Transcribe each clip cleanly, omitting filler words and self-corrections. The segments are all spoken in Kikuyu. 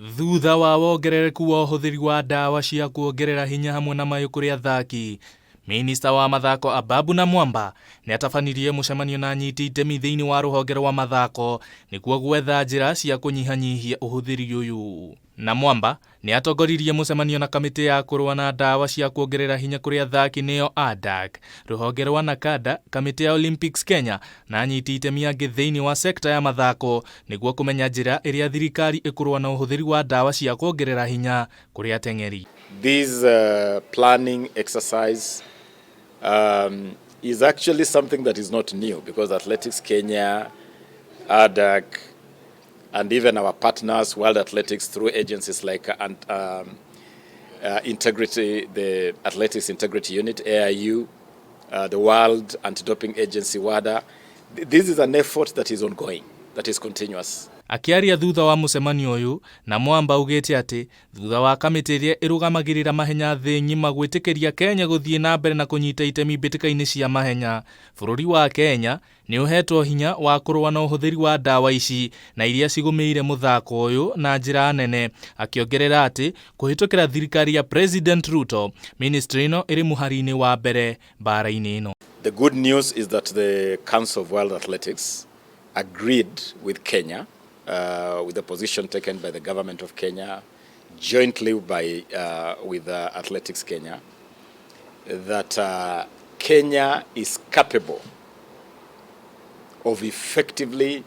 Thutha wa wongerereku wa ũhũthĩri wa ndawa cia kuongerera hinya hamwe na mayũ kũrĩ athaki, Minista wa mathako Ababu Namwamba nĩatabanirie mũcemanio na anyiti itemi thĩinĩ wa rũhonge rwa mathako nĩguo gwetha njĩra cia kũnyihanyihia ũhũthĩri ũyũ. Namwamba nĩatongoririe mũcemanio na kamĩtĩ ya kũrũa na ndawa cia kuongerera hinya kũrĩ athaki nĩyo ADAK, rũhonge rwa NACADA, kamĩtĩ ya Olympics Kenya na anyiti itemi angĩ thĩinĩ wa sekta ya mathako nĩguo kũmenya njĩra ĩrĩa thirikari ĩkũrũa na ũhũthĩri wa ndawa cia kuongerera hinya kũrĩ ateng'eri. This planning exercise is actually something that is not new because Athletics Kenya, ADAK, and even our partners, World Athletics, through agencies like Integrity, the Athletics Integrity Unit, AIU, the World Anti-Doping Agency, WADA. This is an effort that is ongoing, that is continuous. Akĩaria thutha wa mũcemanio ũyũ, Namwamba augĩte atĩ thutha wa kamĩtĩ ĩrĩa ĩrũgamagĩrĩra mahenya thĩ ng'ima gwĩtĩkĩria Kenya gũthiĩ na mbere na kũnyita itemi mbĩtĩka-inĩ cia mahenya, bũrũri wa Kenya nĩ ũhetwo hinya wa kũrũa na ũhũthĩri wa ndawa ici na iria cigũmĩire mũthako ũyũ na njĩra nene, akĩongerera atĩ kũhĩtũkĩra thirikari ya President Ruto, ministry ĩno ĩrĩ mũhari-inĩ wa mbere mbara-inĩ ĩno. The good news is that the Council of World Athletics agreed with Kenya, with the position taken by the government of Kenya, jointly by with Athletics Kenya, that Kenya is capable of effectively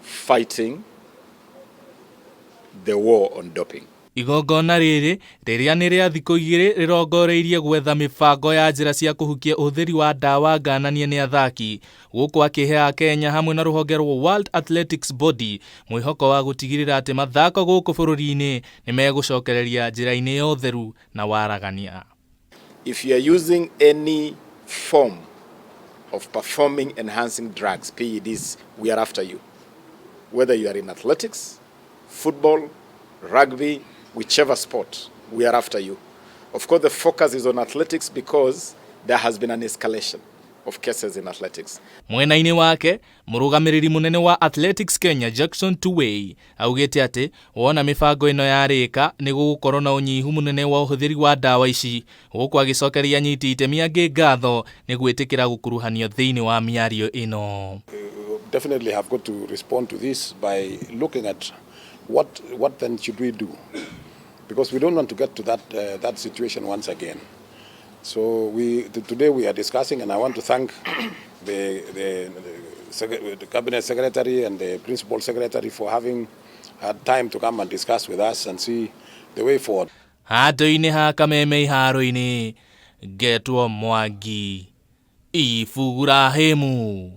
fighting the war on doping. Igongona rĩrĩ rĩrĩa nĩ rĩa thikũ igĩrĩ rĩrongoreirie gwetha mĩbango ya njĩra cia kũhukia ũhũthĩri wa ndawa ngananie nĩ athaki, gũkũ akĩhe Akenya hamwe na rũhonge rwa World Athletics Body mwĩhoko wa gũtigĩrĩra atĩ mathako gũkũ bũrũri-inĩ nĩ megũcokereria njĩra-inĩ ya ũtheru na waragania. If you are using any form of performing enhancing drugs, PEDs, we are after you. Whether you are in athletics, football, rugby, whichever sport, we are after you. Of course, the focus is on athletics because there has been an escalation of cases in athletics. Mwena-inĩ wake, mũrũgamĩrĩri mũnene wa Athletics Kenya Jackson Tuwei augĩte atĩ wona mĩbango ĩno yarĩka nĩ gũgũkorwo na ũnyihu mũnene wa ũhũthĩri wa ndawa ici, gũkũ agĩcokeria anyiti itemi angĩ ngatho nĩ gwĩtĩkĩra gũkuruhanio thĩinĩ wa mĩario ĩno. Definitely have got to respond to this by looking at what then should we do, because we don't want to get to that situation once again. So today we are discussing, and I want to thank the cabinet secretary and the principal secretary for having had time to come and discuss with us and see the way forward. Handũ-inĩ ha kameme iharo-inĩ, ngetwo Mwangi Iburahimu.